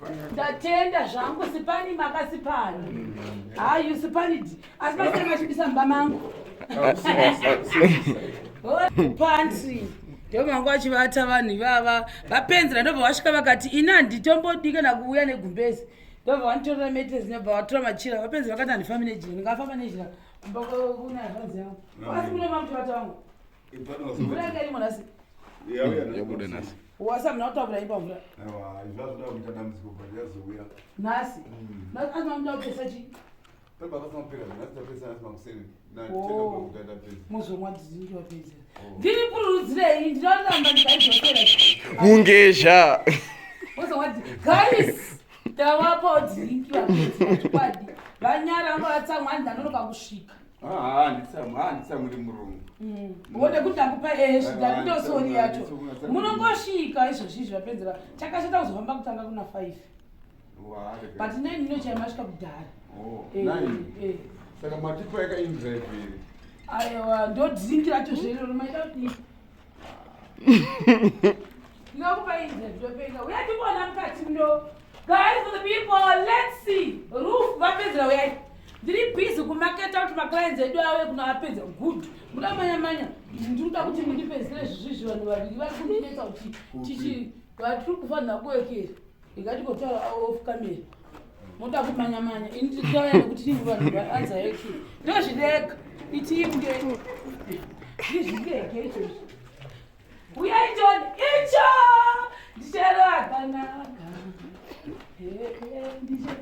Vapenzera. Ndatenda zvangu sipani makasipani. Hayi sipanidi. Asi masina machibisa mumba mangu. Pantry. Ndomangu achivata vanhu ivava. Vapenzera ndobva vasvika vakati ini handitombodi kana kuuya negumbezi. Ndobva vanditorera mattress ndobva vatora machira. Vapenzera vakati handifambi nejira. Ndingafamba nejira. Kumba kuna hanzvadzi yangu. Asi mune mamuchivata vangu. Mvura yanga irimo nhasi. Yabuda nhasi. Wasa muna kutaura imba mvura. Aiwa, izvazvoda kuita dambudziko but yazouya. Nhasi. Asi mamuda kupesa chii? Baba vakasina nhasi tapesa nhasi makuseni. Oh. Muzomwa dzizingi wapedza. Ndiri pururudzirei ndinoramba ndikaidzosera. Mungezha. Muzomwa guys tavapawo drink vapedza chokwadi. Vanyara vanga vatsamwa ndanonoka kusvika. Ah, handitsamwi, handitsamwiri murungu. Wode kuti ndakupa eshi ndanditosori yacho. Munongosvika izvozvi izvi vapedzera. Chakashata kuzofamba kutanga kuna 5. But 9 inochaya masvika kudhara. Oh, Eh, 9. eh. Saka matipa yaka indrive here. Aiwa, ndo drink racho zverero maida kudii? Ndinokupa indrive ndopenga. Uya timboona mukati muno. Guys, for the people, let's see. Roof vapedzera uyai. Ndiri busy kumaketa kuti maclients edu auye kunoapedza good. Muda manya manya. Ndiri kuda kuti mundipedzere zvizvizvi vanhu vaviri vari kundinetsa kuti tichi vatiri kufanira kuwekera. Ndikatikotaura off camera. Moda kumanya manya. Ini nditaura nekuti ndini vanhu vaanza yeki. Ndozvirega. Iti inge. Ndizvirege izvozvi. Uyai John, icho! Ndichero akanaka. Ndichero.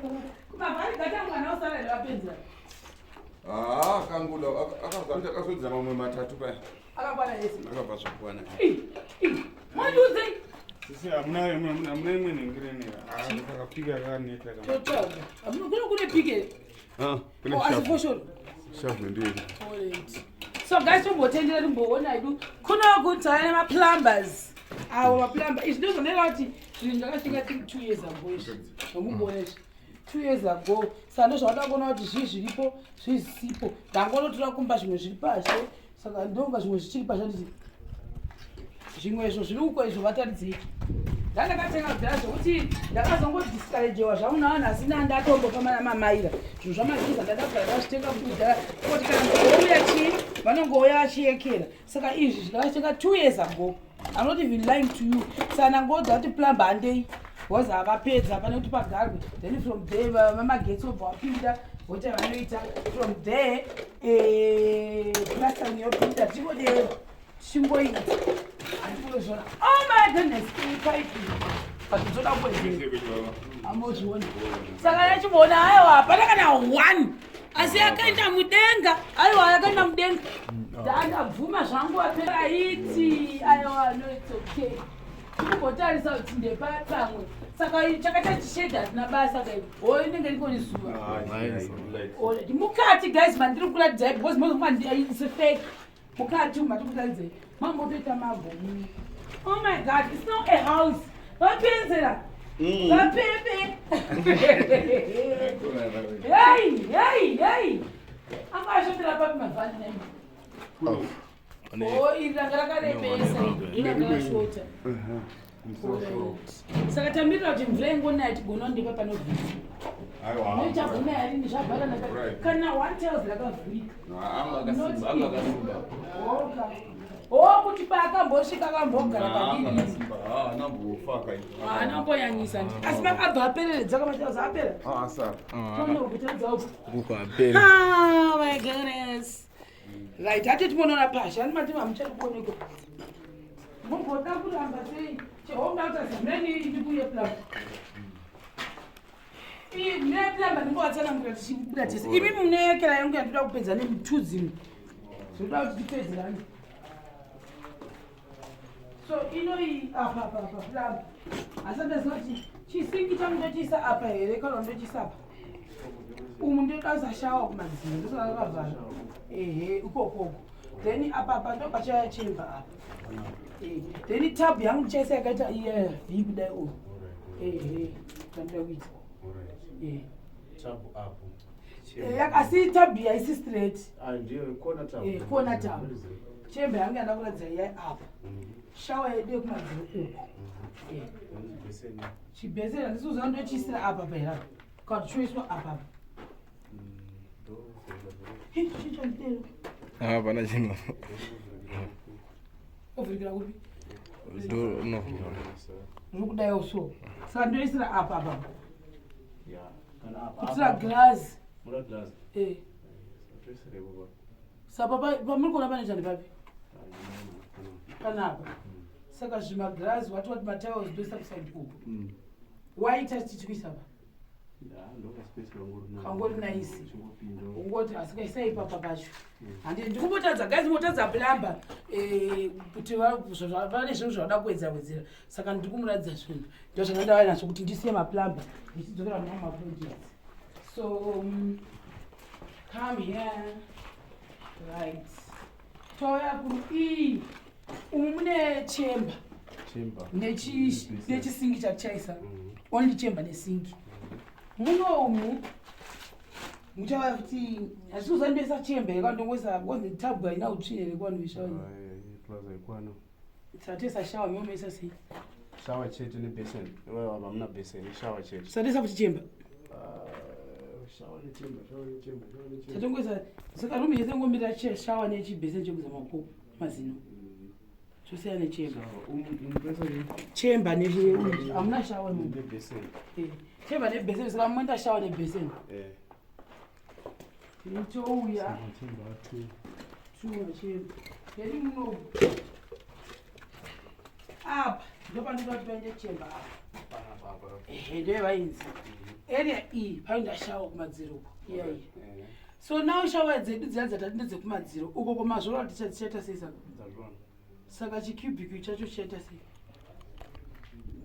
Kumabhari gata mwana usara here vapedzera. Ah, akangoda akazoti akazodza mamwe matatu paya. Akakwana yese. Akabva zvakwana. Mondiudzei. Sisi hamuna imwe nhingireni. Kakapika kakaneta kama. Totaura. Hamuna kuno kune pike. Ah, kune Oh, asi shavu. foshoro. Shavu ndiyo. Alright. So guys, tombotendera timboona edu kuno kutaya nemaplumbers avo maplumber izvi ndozvonera kuti zvinhu ndakasvika think 2 years ago izvi zvomukuona izvi 2 years ago saka ndozvauda kuona kuti zvii zviripo zvii zvisipo. Ndangonotora kumba zvimwe zviri pashe, saka ndonga zvimwe zvichiri pashe, handiti zvimwe izvo zviri uko izvo vataridzei. Ndandakatenga kudhara zvokuti ndakazongodiscouragewa zvangu navanhu asina ndatombofamba namamaira zvinhu zvamagiza ndandakugara ndazvitenga kudhara kuti kana ngouya chii vanongouya vachiyekera. Saka izvi zvindakazvitenga 2 years ago. I'm not even lying to you. Saka ndangoudza kuti plumber handei because havapedza pane kuti pagarwe, then from there vamagetsi vobva vapinda voita vanoita, from there plastering yopinda, tichingodero tichingoita handikuzviona. Oh my goodness, paipi but toda kuwedzera ambozviona. Saka yachimboona aiwa hapana kana one asi yakaenda mudenga. Aiwa, yakaenda mudenga. Ndandabvuma zvangu aperaiti. Aiwa, no, it's okay. Tikumbotarisa kuti ndepapamwe. Saka chakaita chishedhi hatina basa kai o inenge rikori zuva. Alright. Mukati guys mandiri kuratidzai because it's a fake. Mukati umu matiri mambotoita magomu. Oh my God, it's not a house. Vapenzera vapepe. Hey, hey, hey, anga ashandira papi mavhani nai? Oh, iri ranga rakarebesa, iri ranga rashota. Saka tamirira kuti mvura ingonaya tigona ndipa panovhisa. Noichagonaya rini zvabharana kana one tiles rakavhurika. Akasimba. O kuti paakambosvika akambogara padini? Akasimba. Anambofa kai. Anambonyanyisa ndi asi makabva apereredza kamatiles apera. Ah, saka. Tonokutadza uku. Kukwapera. Ah, my goodness. Right, ati timonoona pasha, ani mati hamuchadi kuonekwa. Mumboda kuramba sei? Chehomda kuti meni ndikuye plumber. Iyi mune plumber ndingovatsanangura tichibuda tese. Imi mune yekera yangu yandoda kupedza nemitudzimwe. Zvinoda kuti tipedzerane. So inoyi apa apa apa plumber. Asi ndaziva kuti chisinki changu ndochiisa apa here kana ndochiisa apa. Umu ndoda shower kumadziro, ndosaka ndakavhara ehe ikokoko. Then apa apa ndo pachaya chemba apa. Then tub yangu ndichaisa yakaita iya v kudai umu. Ehe, zvandoda kuita. Tub apo. Asi tub haisi straight. Ah, ndiyo corner tub. Corner tub. Chamber yangu yandakuratidza iyai apa. Shower yedu yekumadziro uku. Chibheseni handisi kuziva ndochiisira apa pa here apa. Kana kuti choiswa apa apa. Hii, chii chandidero? Hapana chinhu. Ovhurikira kupi? Door no. Ndiri kudaiwo so. Saka ndoisira apa apa. Yeah. Kana apa. Kuitira glass. Mura glass. Eh. Toisira ipapo. Saka pamuri kuona pane chani papi? Panapa. Saka zvimagirazi wati wati matowels ndoisa kuside uku. Waita tichi kuisa pa? Yeah, ndoka space kangori nice. Kangori nice. Chingopinda. Ungoti asi kaisai ipapa pacho. Handi ndikumbotadza guys motadza plumber kuti vane zvinhu zvavada kuwedzera wedzera. Saka ndikumuratidza zvinhu. Ndozvandanga ndauya nazvo kuti ndisiye maplumber ndichidzokera muna maprojects. So come here. Right. Touya kuno iyi. Umu mune chamber. Chamber. Nechisingi chatichaisa. Only chamber nesingi. Muno umu muchava futi hazvisi kuzandoisa chamber yakandongoisa because tub haina utsvine here kwanu ishawa. Plaza ikwana. Satoisa shower munoisa sei? Shower chete nebasin. Iwewe hamuna basin, shower chete. Satoisa futi chamber. Shower nechamber, shower nechamber, shower nechamber. Tatongoisa saka room yese ngomira shower nechibheseni chekuza maoko mazino. Chosiyana nechamber. Shower. Toisa Chamber ne hamuna shower muno. nebasin. Chamber nebheseni saka moenda shower nebheseni. Eh. Touya Chamber two. two chamber. Then muno apa ndopanoda kuti paende chamber apa. Panapa apa. Ehe, ndoyevainzi area iyi panoenda shower kumadziro uko iya iya. Eh. So now shower dzedu dziya dzatati ndedzekumadziro uko kwamazvoro tichaita sei saka? Dzazvona. Saka chicubicle chacho chichaita sei?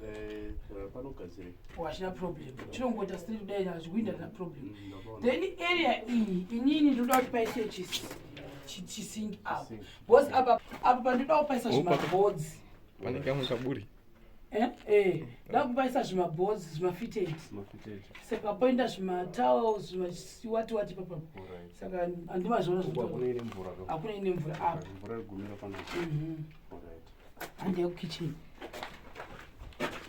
Eh, panogadzirika. Hachina problem, chinongoita straight kudai hazvikuinda na problem. Ndakaona. Then area iyi inini ndoda kuti paise chisinki apa Sink. because apa apa pandoda kupaisa Oh, zvimaboards. Pane kamwe kaburi. Eh, ndoda kupaisa zvimaboards zvimafitted. Mafitted. Saka poenda zvimatowels zvimawati wati papapo. Alright. Saka handimazviona. Uko hakuna ine mvura ka. Hakuna ine mvura apa. Mvura igumira panapa. Alright. Handi yekukitchen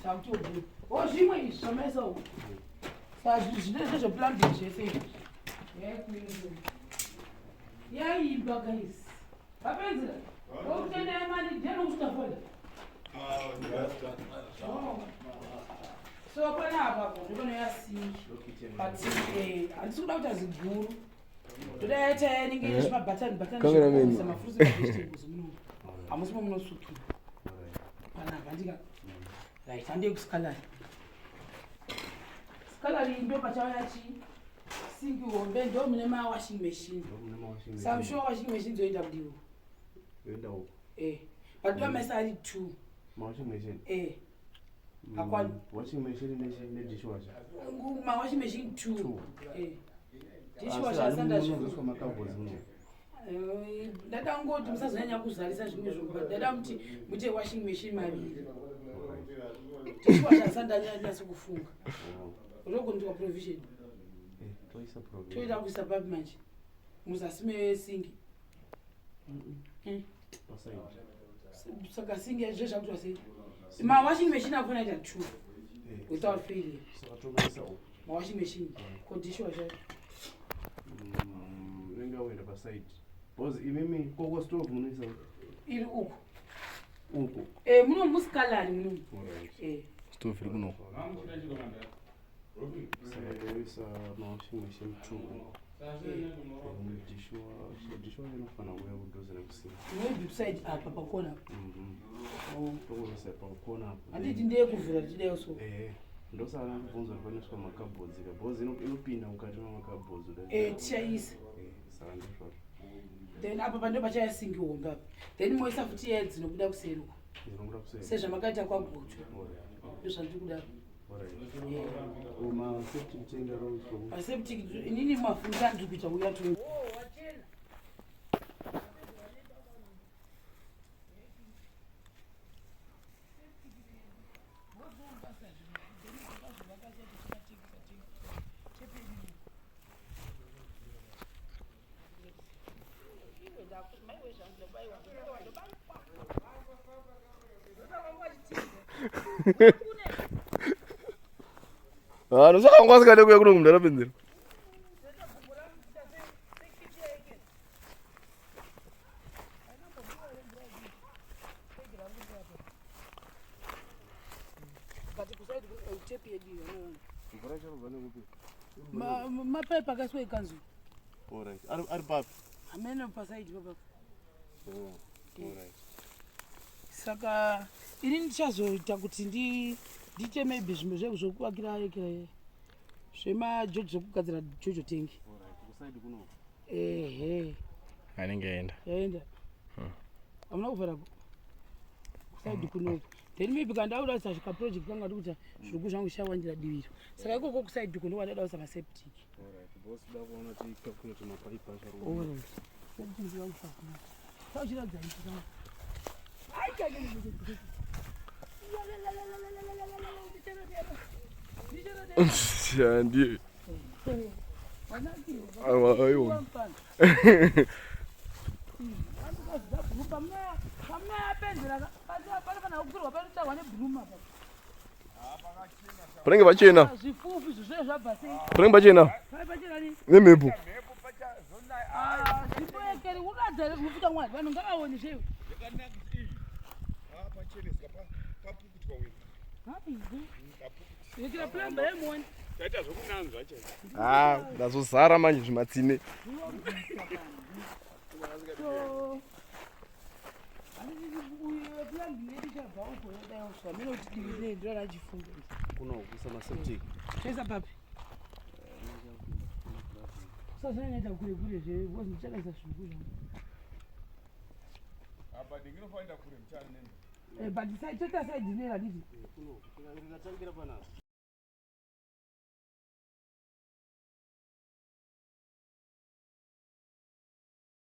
takutobhuya o zvimwe izvi zvamaisa uku. Saka zvinhu zvezveplumbing zvese izvi yaimba guys vapedzera okutendai mani ndenokustafola. So panapa apo ndopanoya sinki, but handisi kuda kuita ziguru, ndoda yaita yanenge ine zvimabhatani bhatani. Cameraman. Zvekuisa mafruits nevegetables muno hamusi momunosukira panapa handika. Right, handei kuscullery. Scullery ndo pachauya chi sinki hombe, ndo mune mawashing machine. Mune mawashing Saka machine. sure washing machine dzoenda kudiwo. Yoenda uko. But ndomesa ari two. Mawashing machine. Akwani. Washing machine nedishwasher. Mawashing machine two. Two. Dishwasher asanda. Munozoiswa macupboards muno. Ndada ngoti musazonyanya kuzarisa zvimwe zvinhu, but ndada kuti muite washing machine maviri. Dishwasher asandanyanyasi kufunga. Oh. Rogondiwa provision. Eh, toisa provision. Toita kuisa papi manje? Muzasi mesingi? Paside. Saka singi zvezvakuitwa sei? Mawashing machine akufana ita two Eh, without failure. Saka tomaisa uko. Mawashing machine ko dishwasher? Unenge waenda paside. Because imimi koko stove munoisa Iri uku. uko. Muno muscullery muno. Alright. Stove iri kuno. Saka toisa mawashing machine two uko. Dishwasher, dishwasher inofana kuuya kudhuze nekusinki. Maybe beside apa pakona. Oh. Tokuzoisa pakona apo. Handiti ndeyekuvhura tichidayo so? Eh, ndosaka ndibvunza kuti panoiswa macupboards ka, because inopinda mukati mamacupboards kudai. Tichaisa. Eh, saka ndizvozvo. Then apa pando pachaya singi hombe apa, then moisa futi iya dzinobuda kuseri uko. Dzinobuda kuseri. Sezvamakaita kwaGocho. Alright. Ndozvandiri kuda. Alright. Maseptic tank araiswa ku- Maseptic inini mafunga andiri kuita uya tu. Ah, nosaka wanga asingade kuuya kuno kumudhara penzera. Mapepa akaiswa ikanzu. Alright. Ari papi? Hameno pasaidi papa. Oh, alright. Saka ini ndichazoita kuti ndiite maybe zvimwe zvekuvakira ekera zvemajojo zvekugadzira jojo tengi. Alright. Kusaidi kuno. Ehe. Anenge aenda. Yaenda. Hamuna kuvhara kusaidi kunoku. Then maybe kana ndakuda kuisa kaproject kanga ndikuti zviruku zvangu zvichawandira diviro. Saka ikoko kusaidi kuno ndokwandaida kuisa maseptic. Alright. Boss da kuona kuti kuna kuti mapaipi acho ari Alright. Septic zvakufa kuno. Saka uchiratidza ichi kana. Ndiye. Aiwa, aiwa. Panenge pachena. Zvifufu izvo zvinenge zvabva sei? Panenge pachena. Pai pachena ni? Nemhepo. Zvipoekeri uradza here zvinofuta mwari vanhu ngavaone zvewe. Yekera plumber yemuone. Taita zvokunanzva chaizvo. Ah, ndazozara manje zvimatsine. So uyo plumbing yedu ichabva uko yadai uswa mene kuti divi nei ndiro rachifunga. Kuno kuisa maseptic. Toisa papi? Usazonyanya kure kure zve because ndichakaisa zviruku zvangu. Apa ndinginofanira kure muchana nemi. Eh, but toita side inera handiti? Kuno. Rikatangira panapa.